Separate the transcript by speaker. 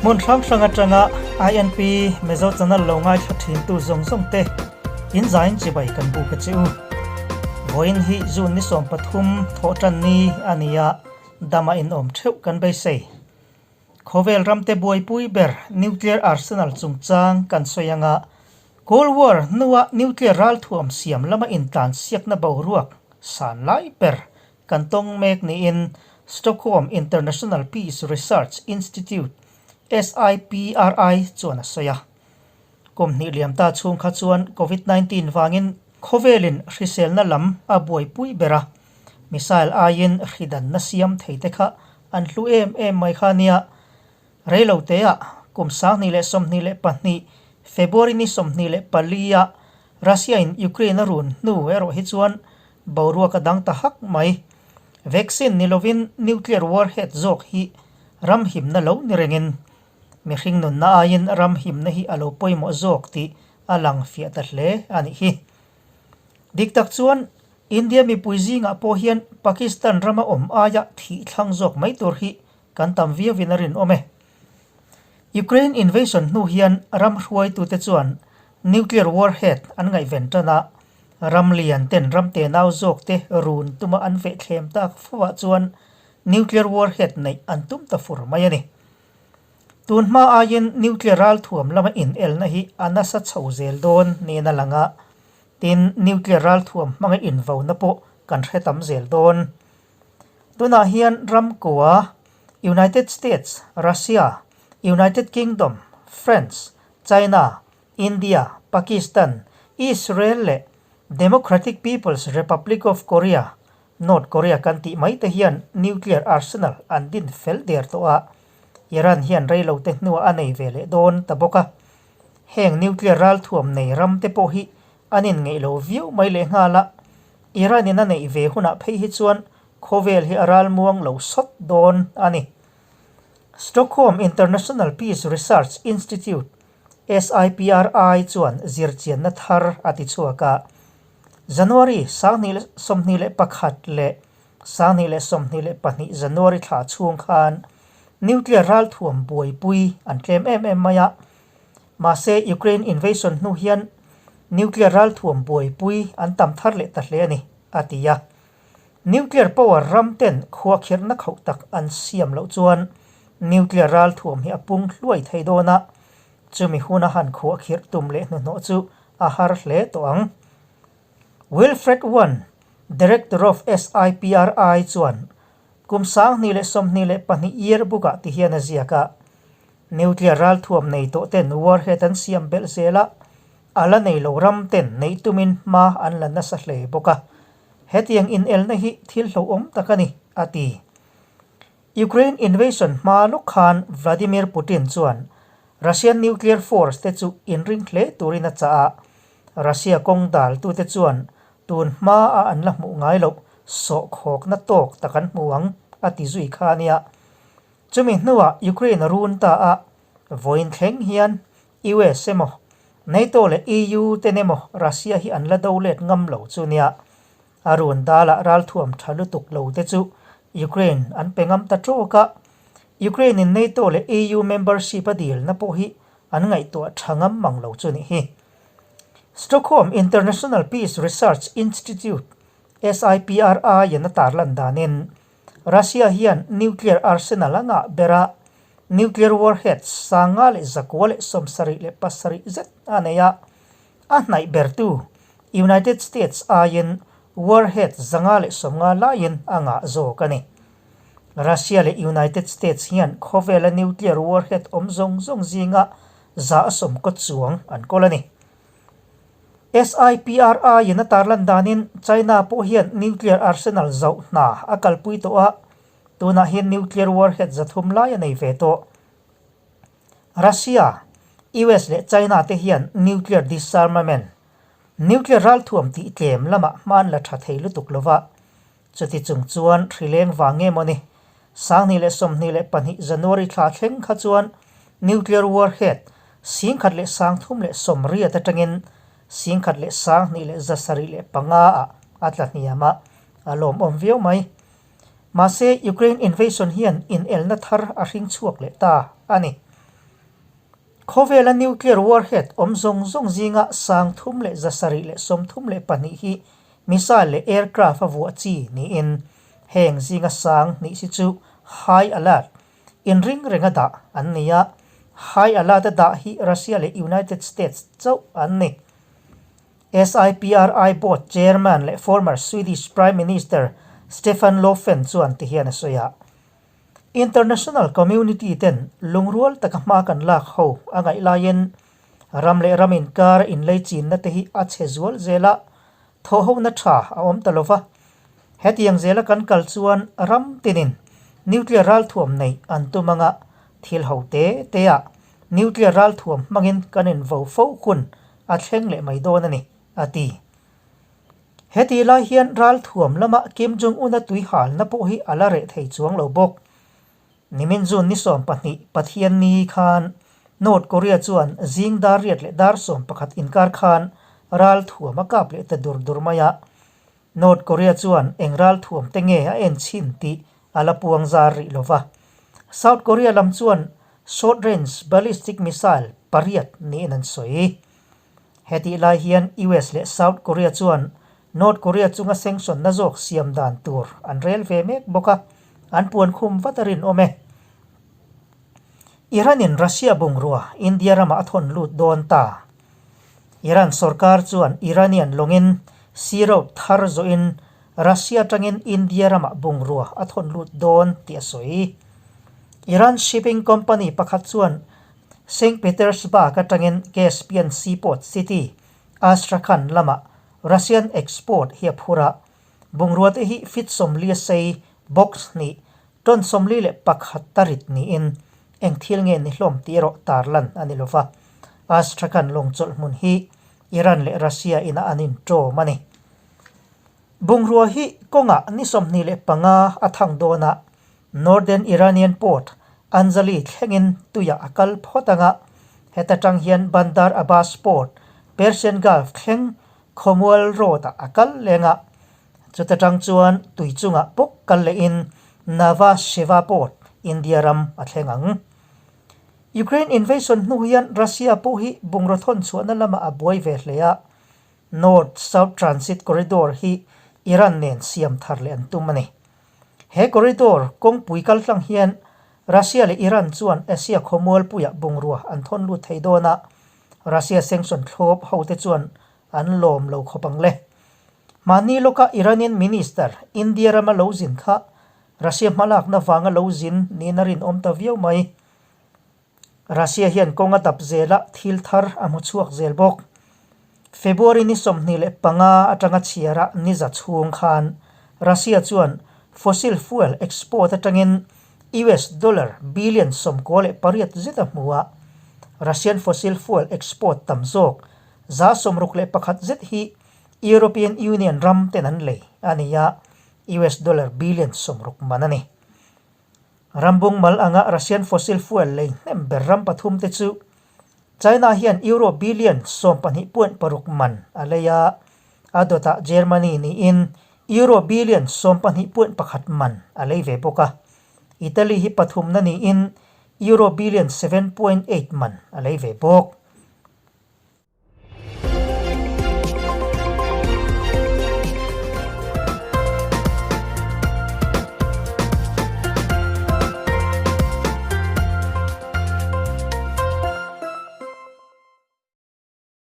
Speaker 1: Hmun hrang hrang atanga INP Mizo Channel lo ngaithla thintu zawng zawng te in zain chibai kan buk a che u. Vawiin hi June ni 13 thawhtan ni a ni a, dama inawm theuh kan beisei. Khawvel ramte buaipui ber nuclear arsenal chungchang kan sawi anga Cold War hnua nuclear ralthuam siam lama intlansiakna boruak san lai ber kan tawng mek niin Stockholm International Peace Research Institute, SIPRI, chuan a sawi a. Kum hnih liam ta chhung kha chuan Covid 19 vangin khawvelin hriselna lam a buaipui ber a, missile aiin hridanna siam thei te kha an hlu em em mai kha nia. Reiloteah kum 2022 February ni 24 ah Russia in Ukraine a run hnu erawh hi chuan boruak a dang ta hak mai. Vaccine ni lovin nuclear warhead zawk hi ram himna lo ni rengin mihring nunna aiin ram himna hi a lo pawimawh zawk tih a lang fiah ta hle a nih hi. Dik tak chuan India mipui zingah pawh hian Pakistan rama awm aia thih thlang zawk mai tur hi kan tam viauin a rinawm e. Ukraine invasion hnu hian ram hruaitute chuan nuclear warhead an ngaihven tan a, ram lian ten ram tenau zawk te run tuma an vehthlem tak fo ah chuan nuclear warhead neih an tum ta fur mai a ni. Tun hma aiin nuclear ralthuam lama inelna hi a nasa chho zel dawn niin a lang a, tin nuclear ralthuam hmanga invona pawh kan hre tam zel dawn. Tunah hian ram kua United States, Russia, United Kingdom, France, China, India, Pakistan, Israel leh Democratic People's Republic of Korea, North Korea kan tih mai te hian nuclear arsenal an din fel der tawh a, Iran hian reilote hnuah a nei ve leh dawn ta bawk a. Heng nuclear ralthuam nei ram te pawh hi an inngeih lo viau mai lehnghal a, Iran in a neih ve hunah phei hi chuan khawvel hi a ralmuang lo sawt dawn a ni. Stockholm International Peace Research Institute, SIPRI, chuan zirchianna thar a ti chhuak a. January 2021 leh 2022 January thla chhung khan nuclear ralthuam buaipui an tlem em em mai a. Mahse, Ukraine invasion hnu hian nuclear ralthuam buaipui an tam thar leh ta hle a ni, a ti a. Nuclear power ram ten khuakhirhna khauh tak an siam loh chuan nuclear ralthuam hi a pung hluai thei dawn a, chumi huna han khuakhirh tum leh hnuhnawh chu a har hle tawh ang. Wilfred Wan, Director of SIPRI chuan kum 2022 yearbook-ah ti hian a ziak a, Nuclear ralthuam nei tawh ten warhead an siam belh zel a, a la nei lo ram ten neih tumin hma an la nasa hle bawk a. Hetiang inelna hi thil hlauhawm tak a ni, a ti. Ukraine invasion hma lawk khan Vladimir Putin chuan Russian nuclear force te chu inring hle turin a chah a, Russia kawng daltute chuan tun hma a an la hmuh ngai loh sawhkhawkna tawk tak an hmu ang, a ti zui kha a nia. Chumi hnuah Ukraine a run ta a, vawiin thleng hian US emaw, NATO leh EU ten emaw Russia hi an la do let ngam lo chu nia. A run dalah ralthuam tha lutuk lo te chu Ukraine an pe ngam ta tawk a, Ukraine in NATO leh EU membership a dilna pawh hi an ngaihtuah tha ngam mang lo chu nih hi. Stockholm International Peace Research Institute, SIPRI, in a tarlan danin, Russia hian nuclear arsenal a ngah ber a, nuclear warheads 5177 zet a nei a, a hnaih bertu United States aiin warhead 150 laiin a ngah zawk a ni. Russia leh United States hian khawvela nuclear warhead awm zawng zawng zinga 100 kaw chuang an kawl a ni. SIPRI in a tarlan danin China pawh hian nuclear arsenal zauh hna a kalpui tawh a, tunah hian nuclear warhead 300 lai a nei ve tawh. Russia, US leh China te hian nuclear disarmament, nuclear ralthuam tih tlem lamah hman la tha thei lutuk lova, chuti chung chuan hrileng vang nge mawni 2022 January thla thleng kha chuan nuclear warhead 1380 atangin 1775 ah a tla hniam a, a lawmawm viau mai. Mahse, Ukraine invasion hian inelna thar a hring chhuak leh ta a ni. Khawvela nuclear warhead awm zawng zawng zinga 3732 hi missile leh aircraft a vuah chi niin heng zinga 2000 si chu high alert inring renga dah an ni a, high alert a dah hi Russia leh United States chauh an ni. SIPRI Board Chairman leh former Swedish Prime Minister Stefan Löfven chuan tihian a sawi a, International community ten lungrual taka hma kan lak ho a ngaih laiin ram leh ram inkar inlei chinna te hi a chhe zual zel a, thawhhona tha a awm ta lova. Hetiang zela kan kal chuan ram tinin nuclear ralthuam neih an tum anga thil ho te te ah nuclear ralthuam hmangin kan invo fo hun a thleng leh mai dawn a ni, a ti. Heti lai hian ralthuam lama Kim Jong Un-a tui halna pawh hi a la reh thei chuang lo bawk. Nimin June ni 12 Pathianni khan North Korea chuan zing dar riat leh dar 11 inkar khan ralthuam a kap leh ta dur dur mai a. North Korea chuan eng ralthuam te nge a en chhin tih a la puang zar rih lo va. South Korea lam chuan short range ballistic missile pariat niin an sawi. Hetih lai hian US leh South Korea chuan North Korea chunga sanction na zawk siam dan tur an rel ve mek bawk a, an puan khum vat a rinawm e. Iran-in Russia bungrua India ramah a thawn lut dawn ta. Iran sorkar chuan Iranian lawngin sea route thar zawhin Russia atangin India ramah bungrua a thawn lut dawn tih a sawi. Iran shipping company pakhat chuan Saint Petersburg atangin Caspian Sea port city Astrakhan lamah Russian export hi a phur a, bungrua te hi feet 40 sei box hnih ton 41 ta rit niin eng thil nge ni hlawm tih erawh tarlan a ni lova. Astrakhan lawng chawlh hmun hi Iran leh Russia ina an inṭawm a ni. Bungrua hi kawngah ni 25 a thang dawn a, Northern Iranian port Anzali thlengin tuiah a kal phawt ang a, heta tang hian Bandar Abbas port, Persian Gulf thleng Khawmual road-ah a kal leng a, chuta tang chuan tui chungah bawk kal lehin Nhava Sheva port, India ram a thleng ang. Ukraine invasion hnu hian Russia pawh hi bungraw thawn chhuahna lamah a buai ve hle a, North South Transit Corridor hi Iran nen siam thar leh an tum a ni. He corridor kawngpui kal tlang hian Russia leh Iran chuan Asia khawmualpuiah bungrua an thawn lut thei dawn a, Russia sanction thlawp hote chuan an lawm lo khawp ang le. Mahni lawka Iranian Minister India rama lo zin kha Russia hmalakna vanga lo zin niin a rinawm ta viau mai. Russia hian kawng a dap zel a, thil thar a hmu chhuak zel bawk. February ni 25 atanga chhiara ni za chhung khan Russia chuan fossil fuel export atangin US dollar billion 98 zet a hmu a, Russian fossil fuel export tam zawk 61% zet hi European Union ram ten an lei a ni a, US dollar billion 60 man a ni. Rambung mal anga Russian fossil fuel lei hnem ber ram pathum te chu China hian Euro billion 12.6 man a lei a, a dawtah Germany niin Euro billion 12.1 man a lei ve bawk a. Italy hi pathumna niin Euro billion 7.8 man a lei ve bawk.